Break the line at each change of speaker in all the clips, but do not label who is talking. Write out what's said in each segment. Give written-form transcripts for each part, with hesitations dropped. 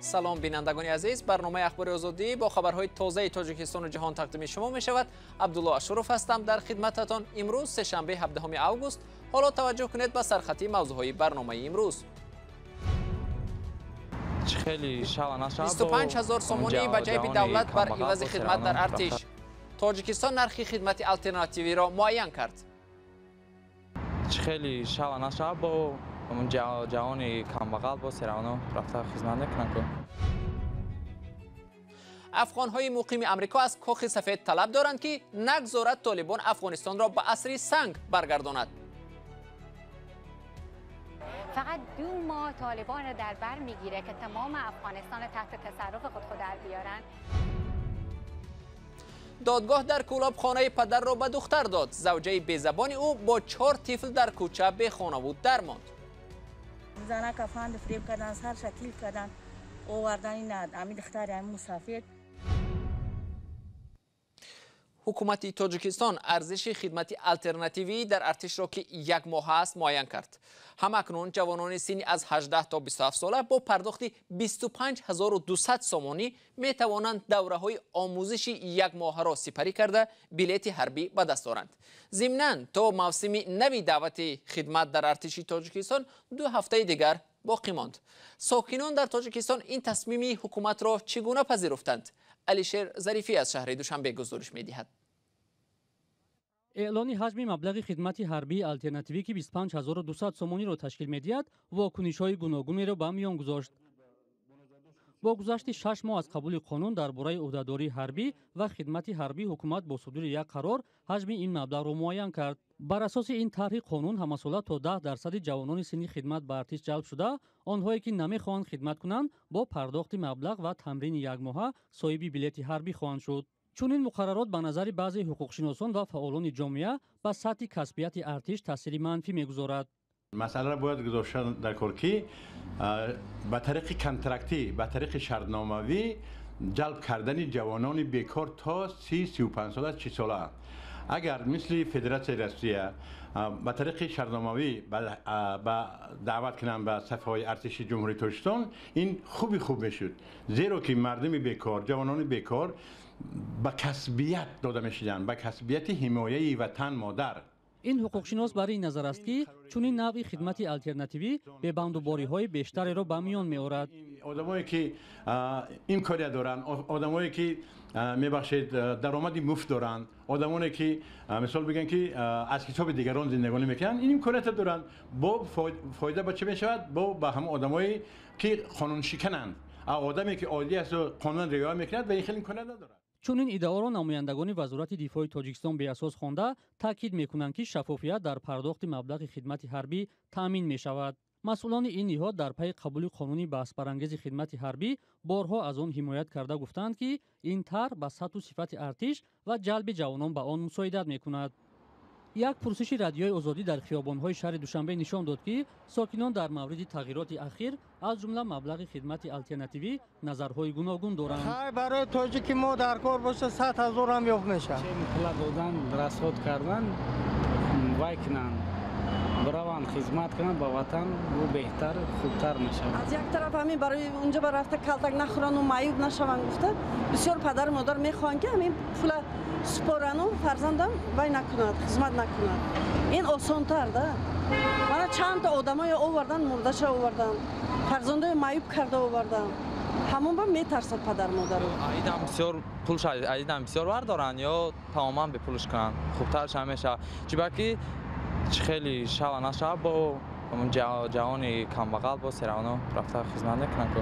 Салом, бинандагони азиз. Барномаи Ахбори Озодӣ бо хабарҳои тозаи Тоҷикистону ҷаҳон тақдими шумо мешавад. Абдулло Ашуров ҳастам дар хидмататон. Имрӯз сешанбе, 17 август. Ҳоло таваҷҷӯҳ кунед ба сархатии мавзӯъҳои барномаи имрӯз. 25 ҳазор сомонӣ ба ҷайби давлат бар ивази хидмат дар артиш. Тоҷикистон нархи хидмати алтернативиро муайян кард.
Хеле шава нашава, бо ҷавони камбағал бо серавно рафта хизмат мекунанд.
Афғонҳои муқими Амрико аз Кохи Сафед талаб доранд, ки нагзорад Толибон Афғонистонро ба асри санг баргардонад.
فقط 2 ماه طالبان رو در بر میگیره که تمام افغانستان تحت تصرف خود در بیارن.
Додгоҳ дар Кӯлоб хонаи падарро ба духтар дод. Завҷаи безабони ӯ бо чор тифл дар кӯча бехонаву дармонд.
Занака фанду фиреб кардан, сарша тил кардан, овардани на ами духтари ами мусафир.
Ҳукумати Тоҷикистон арзиши хидмати алтернативӣ дар артишро, ки як моҳ аст, муайян кард. Ҳамакнун ҷавонони синни аз 18 то 27 сола бо пардохти 25 200 сомонӣ метавонанд давраҳои омӯзиши якмоҳаро сипарӣ карда, билети ҳарбӣ ба даст оранд. Зимнан, то мавсими нави даъвати хидмат дар артиши Тоҷикистон 2 ҳафтаи дигар боқӣ монд. Сокинон дар Тоҷикистон ин тасмими ҳукуматро чӣ гуна пазируфтанд? Алишер Зарифӣ аз шаҳри Душанбе гузориш медиҳад.
Эълони ҳаҷми маблағи хидмати ҳарбии алтернативӣ, ки 25 200 сомониро ташкил медиҳад, вокунишҳои гуногунеро ба миён гузошт. Бо гузашти 6 моҳ аз қабули қонун дар бораи ӯҳдадории ҳарбӣ ва хидмати ҳарбӣ, ҳукумат бо судури як қарор ҳаҷми ин маблағро муайян кард. Бар асоси ин тарҳи қонун, ҳамасола то 10 дарсади ҷавонони синни хидмат ба артиш ҷалб шуда, онҳое ки намехоҳанд хидмат кунанд, бо пардохти маблағ ва тамрини якмоҳа соҳиби билети ҳарбӣ хоҳанд шуд. Чунин муқаррарот, ба назари баъзе ҳуқуқшиносон ва фаъолони ҷомеа, ба сатҳи касбияти артиш таъсири манфӣ мегузорад.
Масъаларо бояд гузошта дар кор, ки ба тариқи контрактӣ, ба тариқи шартномавӣ ҷалб кардани ҷавонони бекор то 30, 35 сола, 40 сола, агар мисли Федератсияи Россия ба тариқи шартномавӣ ба даъват кунанд ба сафҳои артиши Ҷумҳурии Тоҷикистон, ин хуби хуб мешуд, зеро ки мардуми бекор, ҷавонони бекор ба касбият дода мешуданд, ба касбияти ҳимояи ватан модар.
Ин ҳуқуқшинос бар ин назар аст, ки чунин навъи хидмати алтернативӣ бебандубориҳои бештареро ба миён меорад.
Одамое ки имконият доранд, одамое ки, мебахшед, даромади муфт доранд, одамоне ки, мисол бигӯем, ки аз ҳисоби дигарон зиндагонӣ мекунанд, ин имкониятро доранд. Бо фоида ба чӣ мешавад? Бо ба ҳамон одамое ки қонуншикананд. Одаме ки оддӣ асту қонун риоя мекунад, ба ин хел имконият надорад.
Чунин иддаоро намояндагони Вазорати дифои Тоҷикистон беасос хонда, таъкид мекунанд, ки шаффофият дар пардохти маблағи хидмати ҳарбӣ таъмин мешавад. Масъулони ин ниҳод дар пайи қабули қонуни баҳсбарангези хидмати ҳарбӣ борҳо аз он ҳимоят карда, гуфтаанд, ки ин тарҳ ба сатҳу сифати артиш ва ҷалби ҷавонон ба он мусоидат мекунад. Як пурсиши Радиои Озодӣ дар хиёбонҳои шаҳри Душанбе нишон дод, ки сокинон дар мавриди тағйироти ахир, аз ҷумла маблағи хидмати алтернативӣ, назарҳои гуногун доранд.
Хай, барои тоҷики мо дар кор боша, 100 ҳазорам ёфт мешавад.
Пула додан, расход кардан, вай кунанд, бираванд, хизмат кунанд ба ватан, бу беҳтар, хубтар мешавад.
Аз як тараф, ҳамин барои унҷа ба рафта калтак нахӯрану маъюб нашаванд гуфта, бисёр падару модар мехоҳанд, ки ҳамин пула супорану фарзандам вай накунад, хизмат накунад. Ин осонтар да. Мана чандта одамое овардан, мурдаша овардан, фарзандое маъюб карда овардан. Ҳамон ба метарсад падар модару.
Айдам бисёр пулш, айдам бисёр вардоранд ё тамоман бепулш кунанд, хубтарш ҳамеша, чунки хеле шава нашава, бо ҷавони камбағал бо серавно рафта хизмат мекунанд.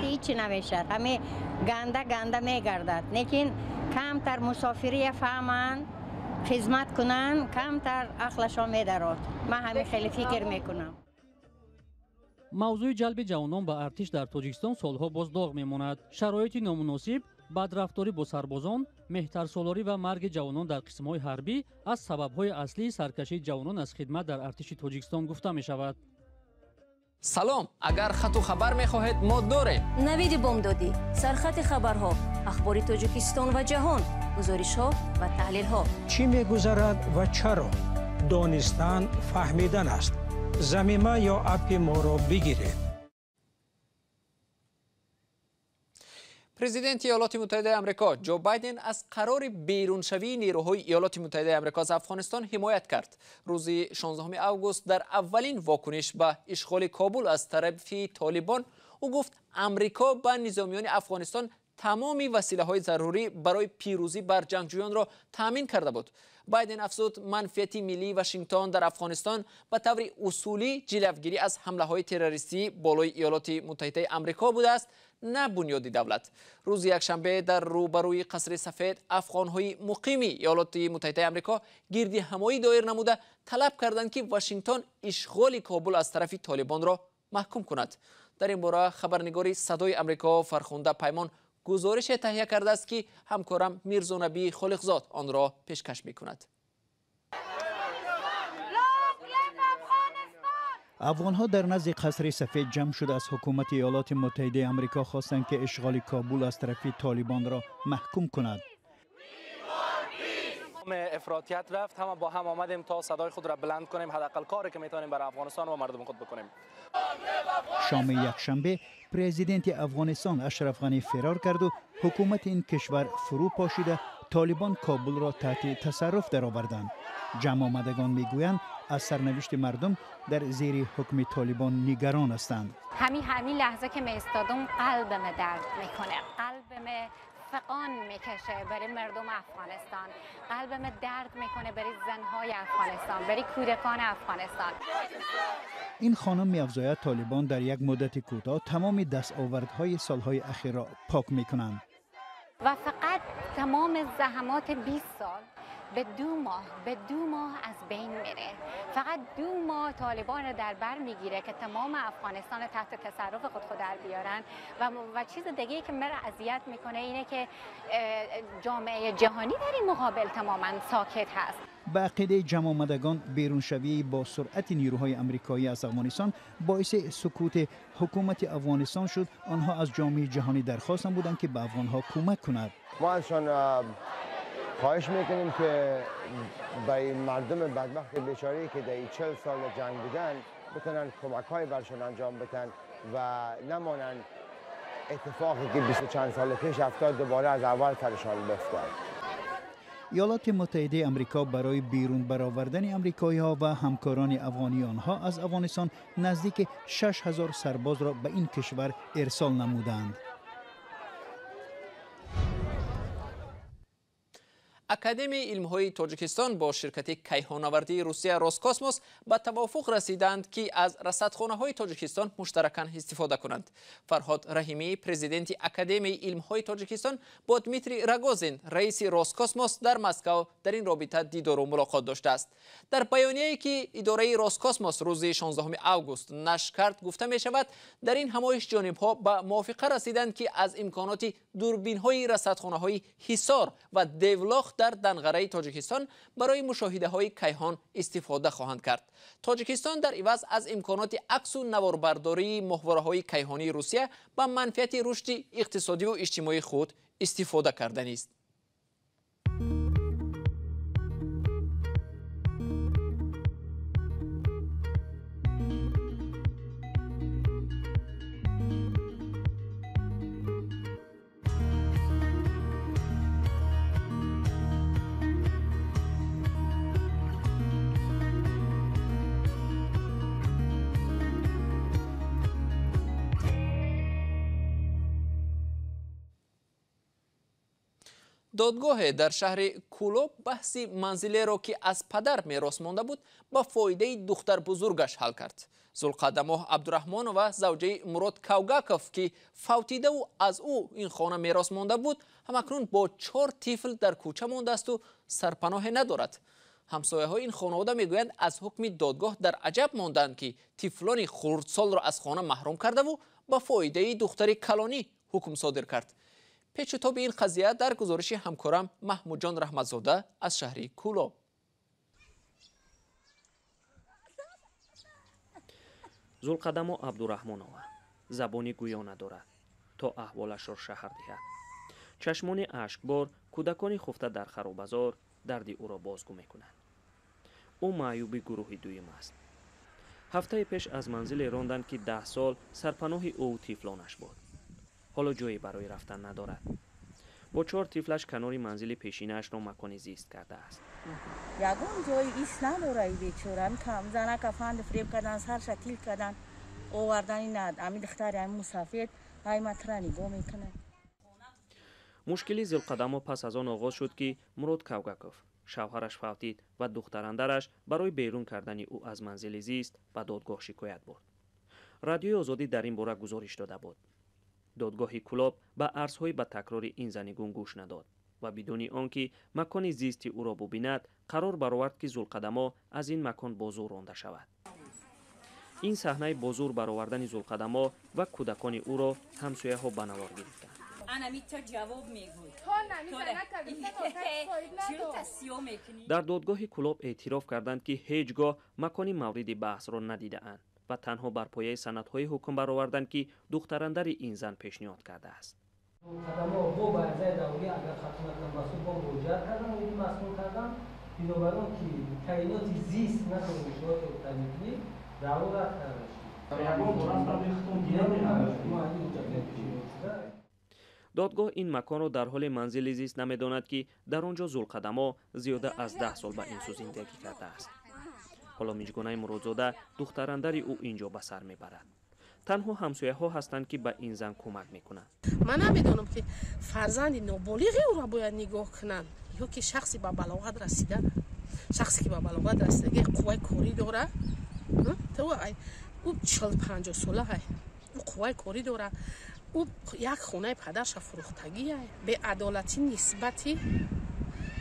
Ҳеҷи намешавад, ҳами ганда ганда мегардад. Лекин камтар мусофирия фаҳманд, хизмат кунанд, камтар ақлашон медарод. Ман ҳамин хеле фикр мекунам.
Мавзӯи ҷалби ҷавонон ба артиш дар Тоҷикистон солҳо боз доғ мемонад. Шароити номуносиб, бадрафторӣ бо сарбозон, меҳтарсолорӣ ва марги ҷавонон дар қисмҳои ҳарбӣ аз сабабҳои аслии саркашии ҷавонон аз хидмат дар артиши Тоҷикистон гуфта мешавад.
Салом, агар хату хабар мехоҳед, мо дорем.
Навиди бомдодӣ, сархати хабарҳо, ахбори Тоҷикистон ва ҷаҳон, гузоришҳо ва таҳлилҳо.
Чӣ мегузарад ва чаро? Донистан фаҳмидан аст. Замима ё аппи моро бигиред.
Президенти Иёлоти Муттаҳидаи Амрико Ҷо Байден аз қарори беруншавии нерӯҳои Иёлоти Муттаҳидаи Амрико аз Афғонистон ҳимоят кард. Рӯзи 16 август дар аввалин вокуниш ба ишғоли Кобул аз тарафи Толибон ӯ гуфт, Амрико ба низомиёни Афғонистон тамоми василаҳои зарурӣ барои пирӯзӣ бар ҷангҷӯёнро таъмин карда буд. Байден афзуд, манфиати миллии Вашингтон дар Афғонистон ба таври усулӣ ҷилавгирӣ аз ҳамлаҳои террористӣ болои Иёлоти Муттаҳидаи Амрико будааст, на бунёди давлат. Рӯзи якшанбе дар рӯбарӯи Қасри Сафед афғонҳои муқими Иёлоти Муттаҳидаи Амрико гирди ҳамоӣ доир намуда талаб карданд, ки Вашингтон ишғоли Кобул аз тарафи Толибонро маҳкум кунад. Дар ин бора хабарнигори Садои Амрико Фархунда Паймон гузорише таҳия кардааст, ки ҳамкорам Мирзонабӣ Холиқзод онро пешкаш мекунад.
Афғонҳо дар назди Қасри Сафед ҷамъ шуда аз ҳукумати Иёлоти Муттаҳидаи Амрико хостанд, ки ишғоли Кобул аз тарафи Толибонро маҳкум кунад.
افراطیت رفت، همه با هم آمدیم تا صدای خود را بلند کنیم، حداقل کاری که میتونیم برای افغانستان و مردم خود بکنیم.
شام یکشنبه پرزیدنت افغانستان اشرف غنی فرار کرد و حکومت این کشور فرو پاشیده طالبان کابل را تحت تصرف درآوردند. جمع آمدگان میگویند از سرنوشت مردم در زیر حکم طالبان نگران هستند.
همین لحظه که می ایستادم قلبم درد میکنه، قلبم فقان میکشه برای مردم افغانستان، قلبم درد میکنه برای زنهای افغانستان، برای کودکان افغانستان.
این خانم می‌افزاید طالبان در یک مدت کوتاه تمام دستاوردهای سالهای اخیر را پاک میکنند
و فقط تمام زحمات 20 سال به دو ماه از بین میره. فقط 2 ماه طالبان رو در بر میگیره که تمام افغانستان تحت تصرف خود در بیارن. و چیز دیگه که مرا اذیت میکنه اینه که جامعه جهانی در این مقابل تماما ساکت هست.
به عقیده جمع آمدگان بیرونشوی با سرعت نیروهای امریکایی از افغانستان باعث سکوت حکومت افغانستان شد. آنها از جامعه جهانی درخواست بودند که به افغانها کمک کند.
ما ازشان خواهش میکنیم که به مردم بدبخت بیچاره که در 40 سال جنگ بودن بتونن کمک های برشان انجام بدن و نمانن اتفاقی که 20 چند سال پیش افتاد دوباره از اول سرشان بفتاد.
ایالات متحده امریکا برای بیرون برآوردن امریکایی‌ها و همکاران افغانی آنها از افغانستان نزدیک 6000 سرباز را به این کشور ارسال نمودند.
Академияи илмҳои Тоҷикистон бо ширкати кайҳонавардии Русия Роскосмос ба тавофуқ расиданд, ки аз расадхонаҳои Тоҷикистон муштаракан истифода кунанд. Фарҳод Раҳимӣ, президенти Академияи илмҳои Тоҷикистон, бо Дмитрий Рогозин, раиси Роскосмос дар Москав дар ин робита дидору мулоқот доштааст. Дар баёнияе ки идораи Роскосмос рӯзи 16 август нашр кард, гуфта мешавад, дар ин ҳамоиш ҷонибҳо ба мувофиқа расиданд, ки аз имконоти дурбинҳои расадхонаҳои Ҳисор ва Девлох дар Данғараи Тоҷикистон барои мушоҳидаҳои кайҳон истифода хоҳанд кард. Тоҷикистон дар иваз аз имконоти аксу наворбардории моҳвораҳои кайҳонии Русия ба манфиати рушди иқтисодиву иҷтимоии худ истифода карданист. Додгоҳе дар шаҳри Кулоб баҳси манзилеро, ки аз падар мерос монда буд, ба фоидаи духтарбузургаш ҳал кард. Зулқадамоҳ Абдураҳмонова, завҷаи Мурод Кавгаков, ки фавтидаву аз ӯ ин хона мерос монда буд, ҳамакнун бо 4 тифл дар кӯча мондаасту сарпаноҳе надорад. Ҳамсояҳои ин хонавода мегӯянд, аз ҳукми додгоҳ дар аҷаб монданд, ки тифлони хурдсолро аз хона маҳрум кардаву ба фоидаи духтари калонӣ ҳукм содир кард. Печутоби ин қазия дар гузориши ҳамкорам Маҳмудҷон Раҳматзода аз шаҳри Кулоб.
Зулқадамо Абдураҳмонова забони гӯё надорад, то аҳволашро шаҳр диҳад. Чашмони ашкбор кӯдакони хуфта дар харобазор дарди ӯро бозгӯ мекунанд. Ӯ маъюби гурӯҳи дуюм аст. Ҳафтаи пеш аз манзиле ронданд, ки 10 сол сарпаноҳи ӯ тифлонаш буд. Ҳоло ҷое барои рафтан надорад. Бо 4 тифлаш канори манзили пешинаашро макони зист кардааст.
Ягон ҷои ис надора и бечора. Занака фанди фиреб кардан, сарша тил кардан, овардани над. Ами духтари ами мусафир ай матра нигоҳ мекунад.
Мушкили Зулқадамо пас аз он оғоз шуд, ки Мурод Кавгаков шавҳараш фавтид ва духтарандараш барои берун кардани ӯ аз манзили зист ба додгоҳ шикоят бурд. Радиои Озодӣ дар ин бора гузориш дода буд. Додгоҳи Кӯлоб ба арзҳои ба такрори ин зани гум гӯш надод ва бидуни он ки макони зисти ӯро бубинад, қарор баровард, ки Зулқадамо аз ин макон бо зур ронда шавад. Ин саҳнаи бо зур баровардани Зулқадамо ва кӯдакони ӯро ҳамсояҳо ба навор гирифтанд. Дар додгоҳи Кӯлоб эътироф карданд, ки ҳеҷ гоҳ макони мавриди баҳсро надидаанд ва танҳо бар пояи санадҳои ҳукм бароварданд, ки духтарандари ин зан пешниҳод кардааст.
Зулқадамо бо арзаи даъвогӣ, агар хато накунам, ба суд бо муроҷиат кардан, оиди маскун кардан. Бинобар он ки таъиноти зист надорад иншооти обтаъминкунӣ, даъво рад карда шуд.
Додгоҳ ин маконро дар ҳоли манзили зист намедонад, ки дар он ҷо Зулқадамо зиёда аз 10 сол ба ин сӯ зиндагӣ кардааст. Ҳоло Миҷгунаи Муродзода, духтарандари ӯ, ин ҷо ба сар мебарад. Танҳо ҳамсояҳо ҳастанд, ки ба ин зан кӯмак мекунанд.
Ман намедонам, ки фарзанди ноболиғи ӯро бояд нигоҳ кунанд ё ки шахси ба балоғат расида, шахсе ки ба балоғат расидаги қувваи корӣ дора, ӯ 40-50 сола, ӯ қувваи корӣ дора, ӯ як хонаи падарша фурӯхтагия. Беадолатӣ нисбати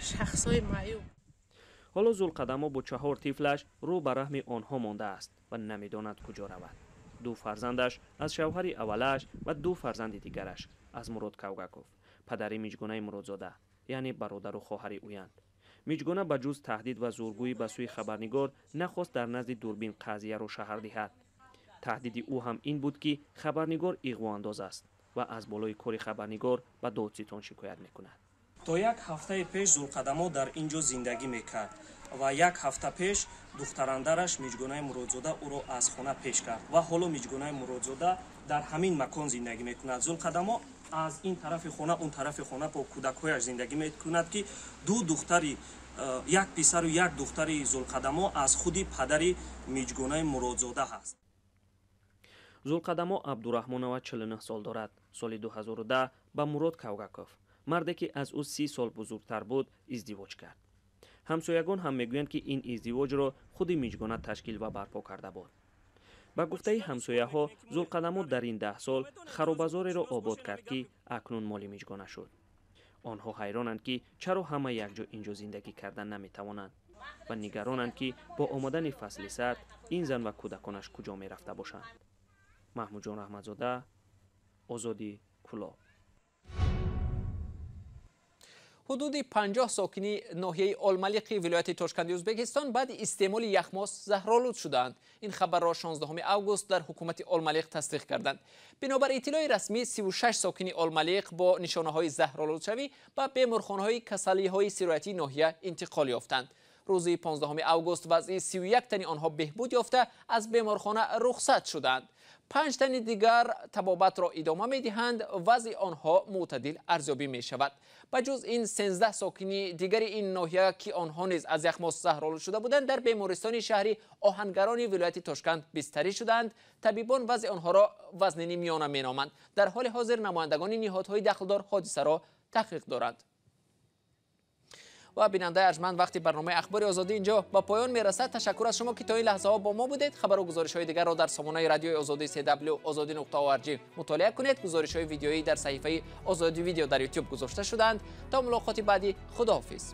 шахсҳои маъюб.
Ҳоло Зулқадамо бо 4 тифлаш рӯ ба раҳми онҳо мондааст ва намедонад куҷо равад. 2 фарзандаш аз шавҳари аввалааш ва 2 фарзанди дигараш аз Мурод Кавгаков, падари Миҷгунаи Муродзода, яъне бародару хоҳари ӯянд. Миҷгуна ба ҷуз таҳдид ва зургӯӣ ба сӯи хабарнигор нахост дар назди дурбин қазияро шаҳр диҳад. Таҳдиди ӯ ҳам ин буд, ки хабарнигор иғвоандоз аст ва аз болои кори хабарнигор ба додситон шикоят мекунад.
То як ҳафтаи пеш Зулқадамо дар ин ҷо зиндагӣ мекард ва як ҳафта пеш духтарандараш Миҷгунаи Муродзода ӯро аз хона пеш кард ва ҳоло Миҷгунаи Муродзода дар ҳамин макон зиндагӣ мекунад. Зулқадамо аз ин тарафи хона он тарафи хона бо кӯдакҳояш зиндагӣ мекунад, ки 2 духтари, як писару як духтари Зулқадамо аз худи падари Миҷгунаи Муродзода ҳаст.
Зулқадамо Абдураҳмонова 49 сол дорад. Соли 2010 ба Мурод Кавгаков, марде ки аз ӯ 30 сол бузургтар буд, издивоҷ кард. Ҳамсоягон ҳам мегӯянд, ки ин издивоҷро худи Миҷгуна ташкил ва барпо карда буд. Ба гуфтаи ҳамсояҳо, Зулқадамо дар ин 10 сол харобазореро обод кард, ки акнун моли Миҷгуна шуд. Онҳо ҳайронанд, ки чаро ҳама якҷо ин ҷо зиндагӣ кардан наметавонанд ва нигаронанд, ки бо омадани фасли сард ин зан ва кӯдаконаш куҷо мерафта бошанд. Маҳмудҷон Раҳматзода, Озодӣ, Кӯлоб.
Ҳудуди 50 сокини ноҳияи Олмалиқи вилояти Тошканди Ӯзбекистон баъди истеъмоли яхмос заҳролуд шудаанд. Ин хабарро 16 август дар ҳукумати Олмалиқ тасдиқ карданд. Бинобар иттилои расмӣ, 36 сокини Олмалиқ бо нишонаҳои заҳролудшавӣ ба беморхонаҳои касалиҳои сироятии ноҳия интиқол ёфтанд. Рӯзи 15 август вазъи 31 тани онҳо беҳбуд ёфта, аз беморхона рухсат шуданд. 5 тани дигар табобатро идома медиҳанд, вазъи онҳо мӯътадил арзёбӣ мешавад. Ба ҷуз ин 13 сокини дигари ин ноҳия, ки онҳо низ аз яхмос заҳролуд шуда буданд, дар бемористони шаҳри Оҳангарони вилояти Тошканд бистарӣ шуданд. Табибон вазъи онҳоро вазнини миёна меноманд. Дар ҳоли ҳозир намояндагони ниҳодҳои дахлдор ҳодисаро таҳқиқ доранд. Ва бинандаи арҷманд, вақти барномаи Ахбори Озодӣ инҷо ба поён мерасад. Ташаккур аз шумо, ки то ин лаҳзаҳо бо мо будед. Хабару гузоришҳои дигарро дар сомонаи радиои Озодӣ cw.ozodi.org мутолиа кунед. Гузоришҳои видеоӣ дар саҳифаи Озодӣ видео дар YouTube гузошта шудаанд. То мулоқоти баъдӣ, худоҳофиз.